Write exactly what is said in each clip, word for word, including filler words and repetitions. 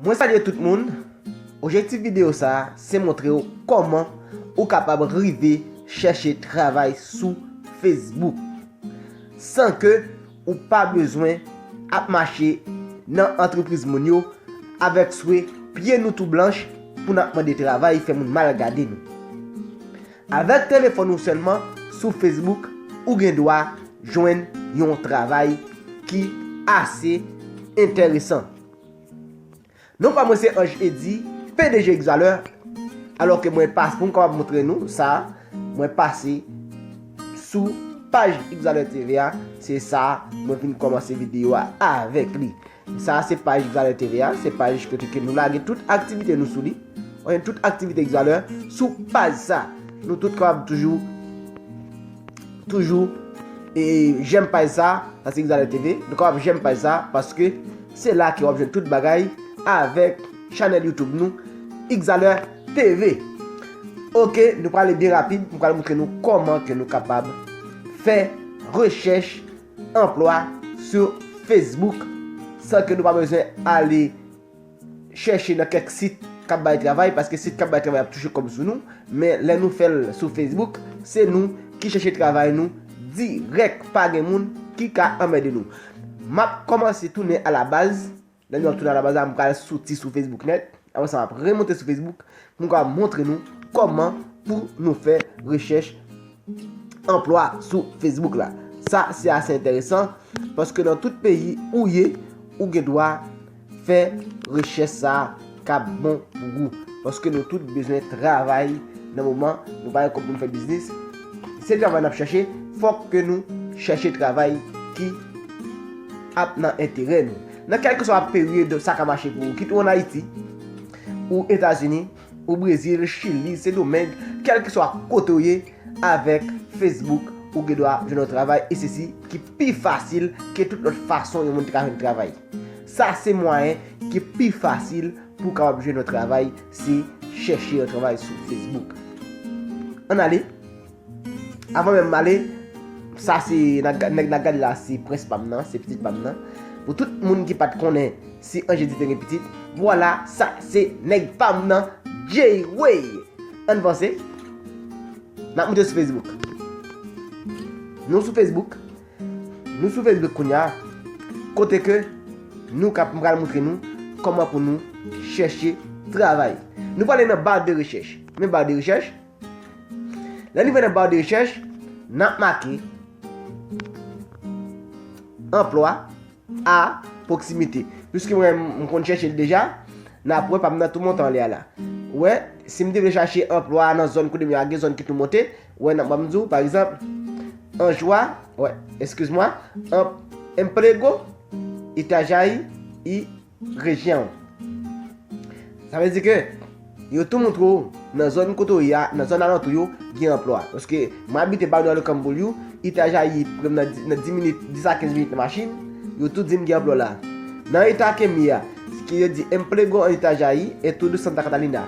Mwen salye tout moun. Objektif videyo sa a, se montre w kòman ou kapab rive chèche travay sou Facebook san ke ou pa bezwen ap mache nan antrepriz moun yo avèk swe pye nou tou blanch pou n ap mande travay, fè moun mal gade nou. Avèk telefòn ou sèlman sou Facebook, ou gen dwa jwenn yon travay ki ase enteresan. Non pa mwen se Ange Eddy, P D G X Valeur. Alò ke mwen pas-, pou m kapab montre nou sa, mwen pase sou paj X Valeur T V a, se sa mwen vin kòmanse videyo a avèk li. Sa se paj X Valeur T V a, se paj kote ke nou lage tout aktivite nou sou li. Ou gen tout aktivite X Valeur sou paj sa. Nou tout kapab toujou, toujou, e, jèm paj sa, sa se X Valeur T V. Nou kapab jèm paj sa paske se la ke w ap jwenn tout bagay avèk chanèl YouTube nou, X Valeur T V. Oke, nou prale byen rapid, m pral montre nou kòman ke nou kapab fè rechèch anplwa sou Facebook san ke nou pa bezwen ale chèche nan kèk sit k ap bay travay, paske sit k ap bay travay ap touche kòb sou nou, men lè nou fè l sou Facebook, se nou ki chèche travay nou dirèk, pa gen moun ki ka anmède nou. M ap kòmanse tounen alabaz. Lè nou ap tounen alabaz la, m pral soti sou Facebook nèt. Apre sa, m ap remonte sou Facebook pou m ka montre nou kòman pou nou fè rechèch anplwa sou Facebook la. Sa, se ase enteresan, paske nan tout peyi ou ye, ou gen dwa fè rechèch sa k ap bon pou ou. Paske nou tout bezwen travay nan moman, nou pa gen kòb pou nou fè biznis. Se travay n ap chèche, fòk ke nou chèche travay ki ap nan enterè nou. Nan kèlkeswa peryòd sa ka mache pou ou, kit ou ann Ayiti, ou Etazini, ou Brezil, Chili, Sendomeng, kèlkeswa kote w ye, avèk Facebook, ou gen dwa jwenn yon travay, e sesi ki pi fasil ke tout lòt fason yon moun te ka jwenn travay. Sa se mwayen ki pi fasil pou w kapab jwenn yon travay, se chèche yon travay sou Facebook. Ann ale. Avan menm m ale, sa se, nèg, nèg n ap gade la, se prens pa m nan, se pitit pa m nan. Pou tout moun ki pa t konnen si Ange Eddy te gen pitit, vwala, sa se nèg pa m nan, J-Way. Ann vanse. N ap monte sou Facebook. Nou sou Facebook. Nou sou Facebook kounye a. Kote ke nou kap, m pral montre nou kòman pou nou chèche travay. Nou prale nan ba de rechèch. Men ba de rechèch. Lè n rive nan ba de rechèch, n ap make anplwa a pwoksimite. Piske mwen, m konn chèche l deja, n ap wè pa m nan tou monte anlè a la. Ou wè, si m te vle chache anplwa nan zòn kote m yo a, gen zòn ki tou monte, ou wè, n ap ban m di w, pa egzanp, Anjwa, wè, eskiz mwa, an, Emplego, Itajaí, i, rejyon. Sa vle di ke yo tou montre w nan zòn kote w ye a, nan zòn alantou yo, gen anplwa. Paske mwen abite Balneário Camboriú, Itajaí, prè m nan di, nan dis minit, dis a kenz minit nan machin, yo tou di m gen anplwa la. Nan eta ke m ye a, ki yo di Emprego en Itajaí, estudio Santa Catarina.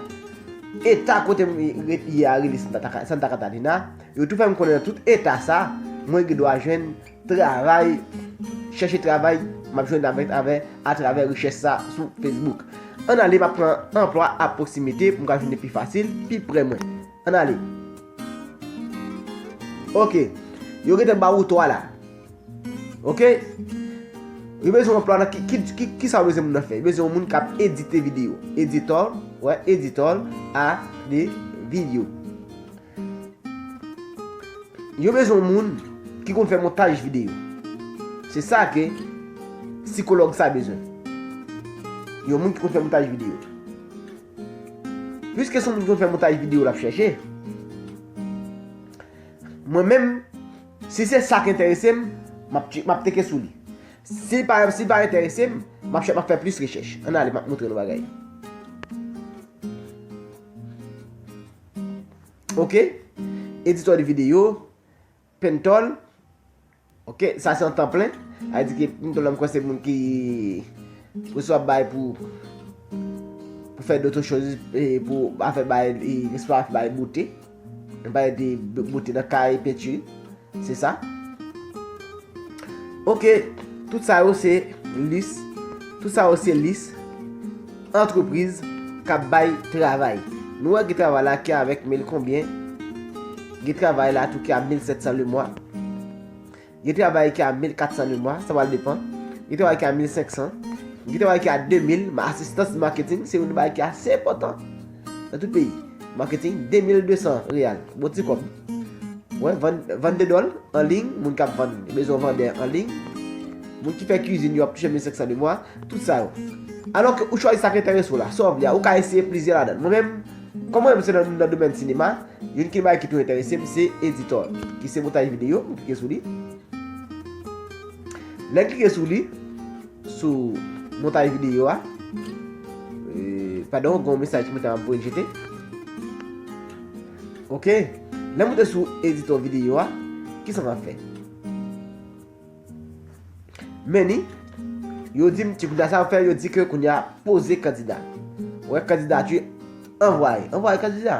Eta kote m re-, ye a rele Santa, Santa Catarina, yo tou fè m konnen nan tout eta sa, mwen gen dwa jwenn travay, chèche travay, m ap jwenn avè, avè, atravè rechèch sa sou Facebook. Ann ale, m ap pran anplwa a pwoksimite pou m ka jwenn li pi fasil, pi prè mwen. Ann ale. Oke. Yo gentan ba ou twa la. Oke. Yo bezwen anplwa nan ki, ki, ki, ki sa yo bezwen moun nan fè? Yo bezwen yon moun k ap edite videyo. Editor, wè, editor a de videyo. Yo bezwen yon moun ki konn fè montaj videyo. Se sa ke sikològ sa bezwen. Yon moun ki konn fè montaj videyo. Piske se yon moun ki konn fè montaj videyo l ap chèche, mwen menm, si se sa k enterese m, m ap tche-, m ap tcheke sou li. Si pa, si pa enterese m, m ap chè-, m ap fè plis rechèch. Ann ale, m ap montre nou bagay. Oke. Editò de videyo, pentòl. Oke, sa se an tan plen. Sa vle di ke pentòl la, m kwè se moun ki resevwa bay pou, pou fè dotè choz, e, pou afè bay, e, resevwa afè bay bote. Bay de bote nan kay, pentiri. Se sa. Oke, tout sa yo se lis. Tout sa yo se lis. antrepriz k ap bay travay. Nou wè gen travay la ki avèk mil konbyen? Gen travay la tou ki a mil sèt san le mwa. Gen travay ki a mil kat san le mwa, sa pral depann. Gen travay ki a mil senk san. Gen travay ki a de mil, ma asistans maketing, se youn nan bagay ki ase enpòtan nan tout peyi. Maketing, de mil de san reyal. Bon ti kòb. Wè, vann, vann de dòl, an liy, moun k ap vann, bezwen vandè an liy. Moun ki fè kizin yo ap touche mil senk san de mwa, tout sa yo. Alò ke ou chwazi sa k enterese w la, sa w vle a, ou ka eseye plizyè ladan. Mwen menm, kòm mwen menm se nan, nan domèn sinema, youn ki bagay ki tou enterese m, se editò, ki se montaj videyo, m klike sou li. Lè m klike sou li, sou montaj videyo a, e, padon, gen yon mesaj ki monte m ap voye l jete. Ok. Lè m monte sou editò videyo a, kisa m ap fè? Men ni, yo di m, ti kounya sa yo fè, yo di ke kounya poze kandida. Wè, kandidati anvwaye. Anvwaye kandida.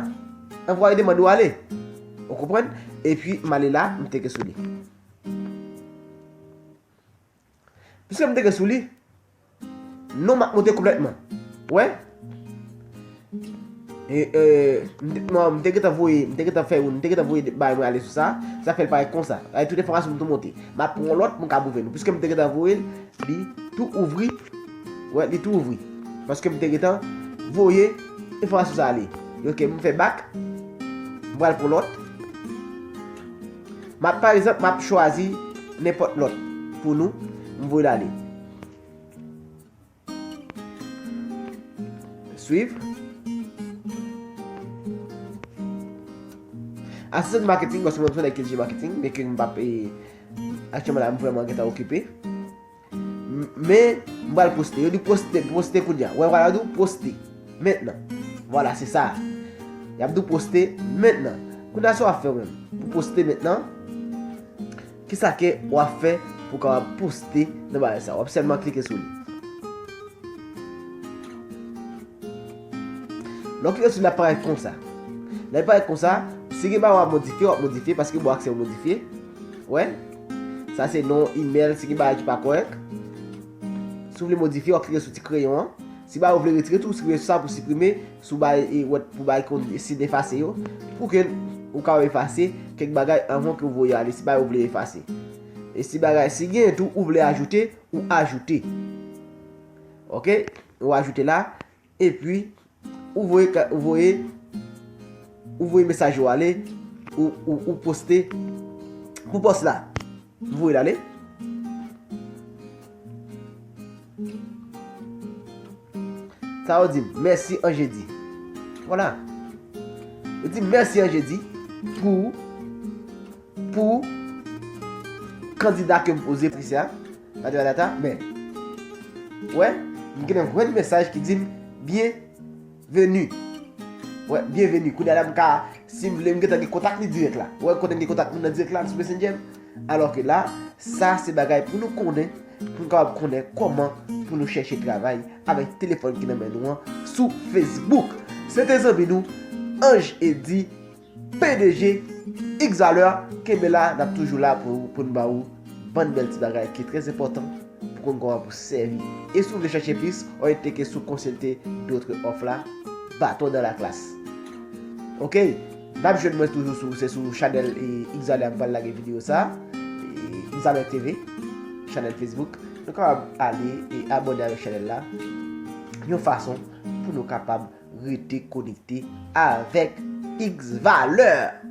Anvwaye demann ou ale. Ou konprann? Epi, m ale la, m klike sou li. Piske m klike sou li, non m ap monte konplètman. Wè? E, e, m te, non, m te gentan voye, m te gentan fè youn, m te gentan voye bay mwen ale sou sa. Sa fè l parèt konsa. Ay, tout enfòmasyon m tou monte. M ap pran yon lòt pou m ka pwouve nou. Piske m te gentan voye l, li tou ouvri. Wè, li tou ouvri. Paske m te gentan voye enfòmasyon sa ale. Ok, m fè bak. M pral pran lòt. M ap, pa egzanp, m ap chwazi nenpòt lòt pou nou. M voye l ale. Swiv. Asistan maketing, paske mwen se yon nèg ki jere maketing, men ke m p ap, e, aktyèlman la, m vrèman gentan okipe. M-, men, m pral poste. Yo di poste, poste kounya. Wè, vwala, yo di w poste. Mentnan. Vwala, se sa. Y ap di w poste mentnan. Kounya, sa w ap fè w menm? Pou poste mentnan, kisa ke w ap fè pou w kapab poste nan bagay sa? W ap sèlman klike sou li. Lè w klike sou li, l ap parèt konsa. Lè l parèt konsa, si gen bagay w ap modifye, w ap modifye, paske ba w aksè pou modifye. Wè. Sa se non, imèl, si gen bagay ki pa kòrèk. Si w vle modifye, w ap klike sou ti kreyon an. Si bagay ou vle retire tou, ou klike sou sa pou siprime, si w bay, e, wè, pou bay konn, si efase yo. Pou ke ou ka efase kèk bagay anvan ke w voye ale, si bagay ou vle efase. E si bagay, si gen tou, ou vle ajoute, ou ajoute. Ok? Ou ajoute la. Epi, ou voye ka-, ou voye, ou voye mesaj yo ale, ou, ou, ou poste pou pòs la. Ou voye l ale. Sa yo di m, mèsi an jedi. Vwala. Yo di m, mèsi an jedi pou pou kandida ke m poze, Patricia, Patricia Data, men, wè, m gentan jwenn mesaj ki di m, byenveni. Wè, byenveni. Kounye a la, m ka, si m vle, m gentan gen kontak li dirèk la. Wè, kote m gen kontak moun nan dirèk la, sou Messenger m. Alò ke la, sa se bagay pou nou konnen, pou nou kapab konnen kòman pou nou chèche travay avèk telefòn ki nan men nou an sou Facebook. Se te zanmi nou, Ange Eddy, P D G, X Valeur, kenbe la, n ap toujou la pou, pou n ba ou bann bèl ti bagay ki trè enpòtan pou konn kòman pou sèvi. E si w vle chèche plis, ou te ke sou konsilte dotre òf la, baton dan la klas. Ok, n ap jwenn mwen toujou sou, se sou chanèl, e, X Valeur m pral lage videyo sa, e, X Valeur T V, chanèl Facebook. Nou kapab ale e abòne avèk chanèl la, yon fason pou nou kapab rete konekte avèk X Valeur.